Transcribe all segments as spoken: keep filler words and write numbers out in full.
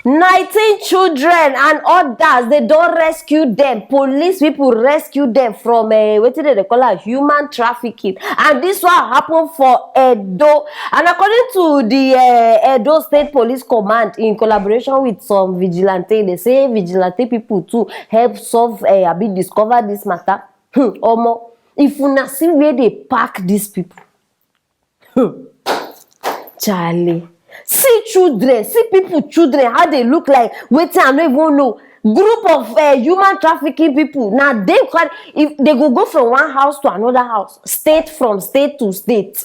Nineteen children and others, they don rescue them. Police people rescue them from uh, wetin dem dey call am, human trafficking. And this one happen for Edo. And according to the uh, Edo State Police Command, in collaboration with some vigilante, they say vigilante people too help solve uh, abi discover this matter. Hmm, omo, if una see where they pack these people, hmm, Charlie, see children, see people children, how they look like, wetin I no even know. Group of uh, human trafficking people. Now they can, if they go go from one house to another house, state from state to state.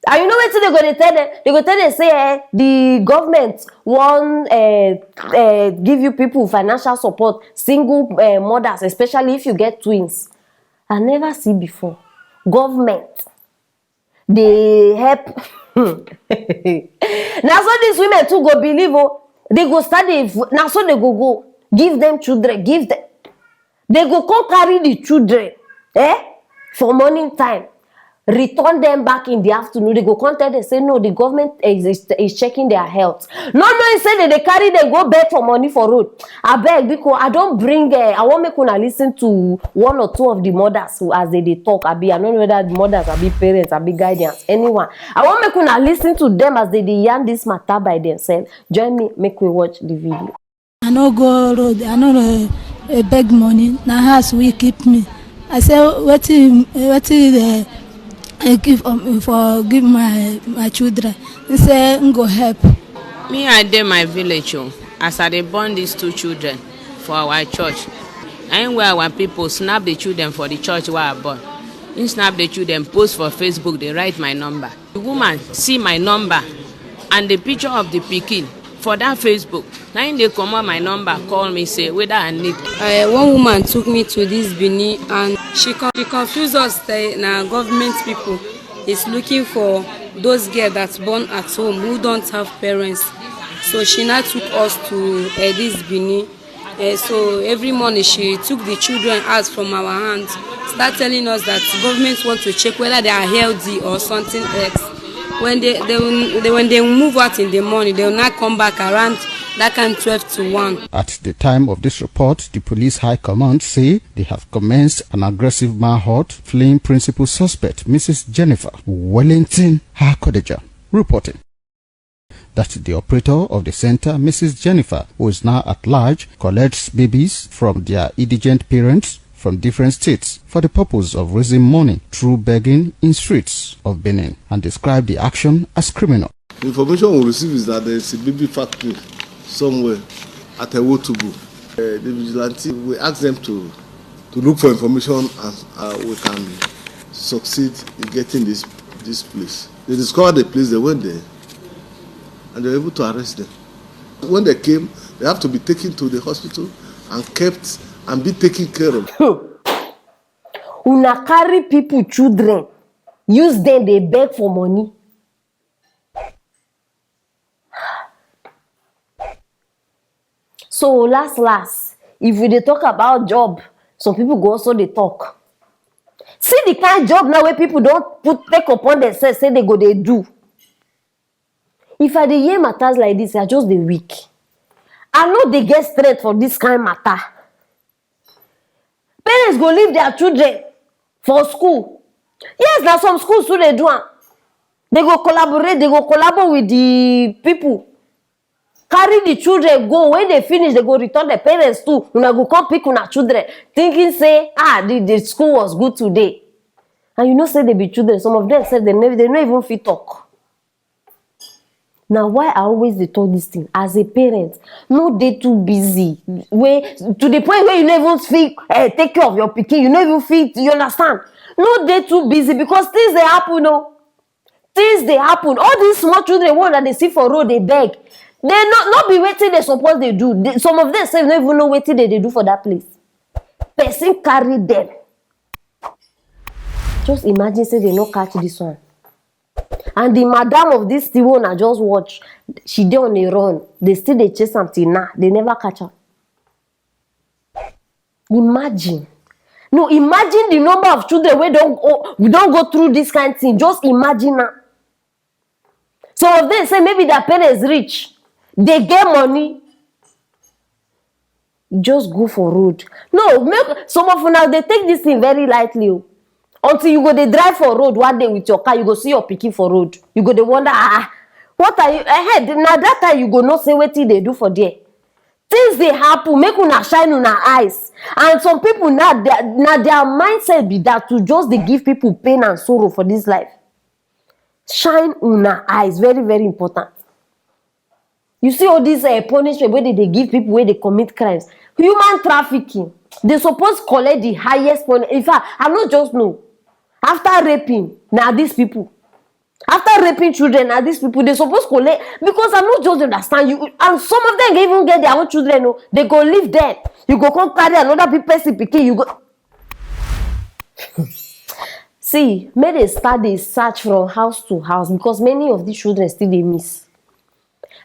And you know wetin they go dey tell them? They go tell them say eh, the government wan uh, uh, give you people financial support, single uh, mothers, especially if you get twins. I never see before. Government dey help. Na so these women too go believe o. They go start dey, na so they go go give them children, give them. They go come carry the children eh, for morning time, return them back in the afternoon. They go come tell them say no, the government is, is, is checking their health. No knowing say they dey carry them go beg for money for road. Abeg, biko, I don bring uh, I wan make una listen to one or two of the mothers who, as they dey talk, abi I no know whether the mothers, abi parents, abi guardians, anyone. I wan make una listen to them as they dey yarn this matter by themselves. Join me, make we watch the video. I no go road, I no uh, beg money. Na house we keep me. I say wetin wetin uh, I give um, for give my my children. He say he go help. Me, I dey my village o, as I dey born these two children for our church. Na im wey our people snap the children for the church wey I born. He snap the children, post for Facebook, dey write my number. The woman see my number and the picture of the pikin for that Facebook. Na im dey comot my number, call me say whether I need. Uh, one woman took me to this Benin and she, con- she confused us that na government people is looking for those girls that born at home who don't have parents. So she now took us to uh, this Benin. Uh, so every morning she took the children out from our hands, start telling us that government want to check whether they are healthy or something else. When they, they, will- they when they move out in the morning, they will not come back around that kind twelve to one. At the time of this report, the police high command say they have commenced an aggressive manhunt, fleeing principal suspect, Missus Jennifer Wellington Hakodeja, reporting that the operator of the center, Missus Jennifer, who is now at large, collects babies from their indigent parents from different states for the purpose of raising money through begging in streets of Benin, and described the action as criminal. The information we receive is that there is a baby factory somewhere at Ewotubu. Uh, the vigilante, we ask them to, to look for information and uh, we can succeed in getting this, this place. They discovered the place, they went there and they were able to arrest them. When they came, they have to be taken to the hospital and kept and be taken care of. Una carry people children, use them dey beg for money. So last last, if we dey talk about job, some people go also dey talk. See the kind job now wey people don put take upon themselves say they go dey do. If I dey hear matters like this, I just dey weak. I no dey get strength for this kind matter. Parents go leave their children for school. Yes, na some schools too dey do am. They go collaborate, they go collabo with the people. Carry the children go. When they finish, they go return the parents too. Una go come pick una children, thinking say, ah, the, the school was good today. And you know say they be children. Some of them sef, they never, they no even fit talk. Na why I always dey talk this thing as a parent. No dey too busy wey to the point where you no even fit uh, take care of your pikin, you no even fit, you understand? No dey too busy because things dey happen o. Things dey happen. All these small children wey una dey see for road dey beg, they no no be wetin they suppose dey do. They, some of them sef no even know wetin they dey do for that place. Person carry them. Just imagine say they no catch this one. And the madam of this thing wey una just watch, she dey on a run. They still dey chase am till now. They never catch am. Imagine. No, imagine the number of children wey don go, we don go through this kind thing. Just imagine now. Some of them say maybe their parents rich, they get money, Just go for road. No, make some of una dey take this thing very lightly o. Until you go dey drive for road one day with your car, you go see your pikin for road. You go dey wonder, ah, ah, what are you? Eh, na that time you go know say wetin dey do for there. Things dey happen, make una shine una eyes. And some people na their, na their mindset be that, to just dey give people pain and sorrow for this life. Shine una eyes, very, very important. You see all this uh, punishment wey dey dey give people wey dey commit crimes, human trafficking, dey suppose collect the highest punishment. In fact, I no just know. After raping, na these people. After raping children, na these people dey suppose collect, because I no just understand you. And some of them dey even get their own children o, dey go leave them. You go come carry another pe- person pikin, you go see, make dem start dey search from house to house, because many of these children still dey miss.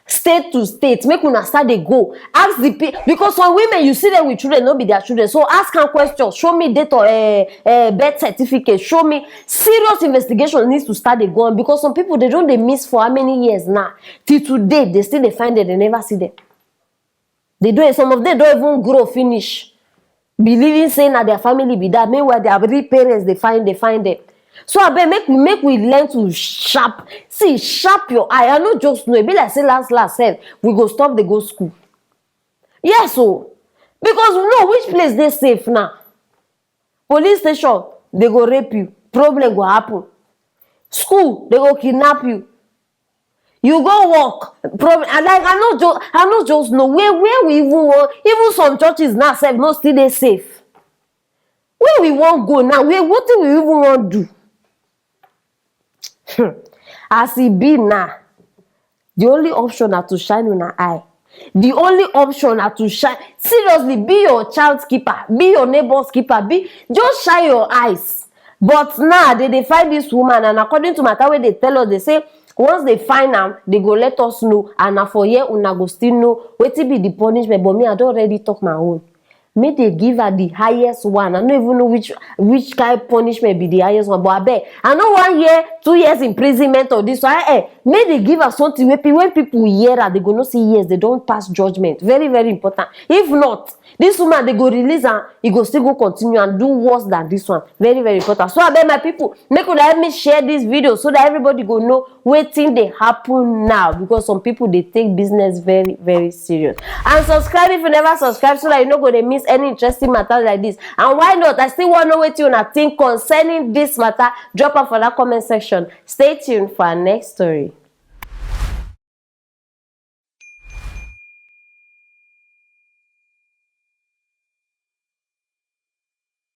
State to state, make una start dey go. Ask the pe- because some women, you see them with children, no be their children. So ask am question, show me date of uh, uh, birth certificate, show me. Serious investigation needs to start dey go on, because some people, they don dey miss for how many years now? Till today, they still dey find them, they never see them. They don, some of them don even grow finish, believing say na their family be that. Meanwhile, their real parents dey find, dey find them. So abeg, make we, make we learn to sharp, see, sharp your eye. I no just know. E be like say last last sef, we go stop dey go school. Yes o, because we know which place dey safe now. Police station, they go rape you. Problem go happen. School, they go kidnap you. You go work. Problem, I like, I no just, I no just know where, where we even want. Even some churches now sef no still dey safe. Where we wan go now? Where, wetin we even wan do? Hmm. As e be now, the only option na to shine una eye. The only option na to shine. Seriously, be your child's keeper, be your neighbor's keeper, be, just shine your eyes. But now, they dey find this woman, and according to matter wey dey tell us, they say once they find am, they go let us know, and na for here una go still know wetin be the punishment. But me, I don already talk my own. Make they give her the highest one. I no even know which, which kind punishment be the highest one. But abeg, I no wan hear two years imprisonment or this one. Eh, eh, make they give her something wey pe- when people hear her, they go know say yes, they don pass judgment. Very, very important. If not, this woman, they go release am, e go still go continue and do worse than this one. Very, very important. So abeg, my people, make una help me share this video so that everybody go know wetin dey happen now, because some people dey take business very, very serious. And subscribe if you never subscribe, so that you no go dey miss any interesting matter like this. And why not, I still wan know wetin una think concerning this matter. Drop am for that comment section. Stay tuned for our next story.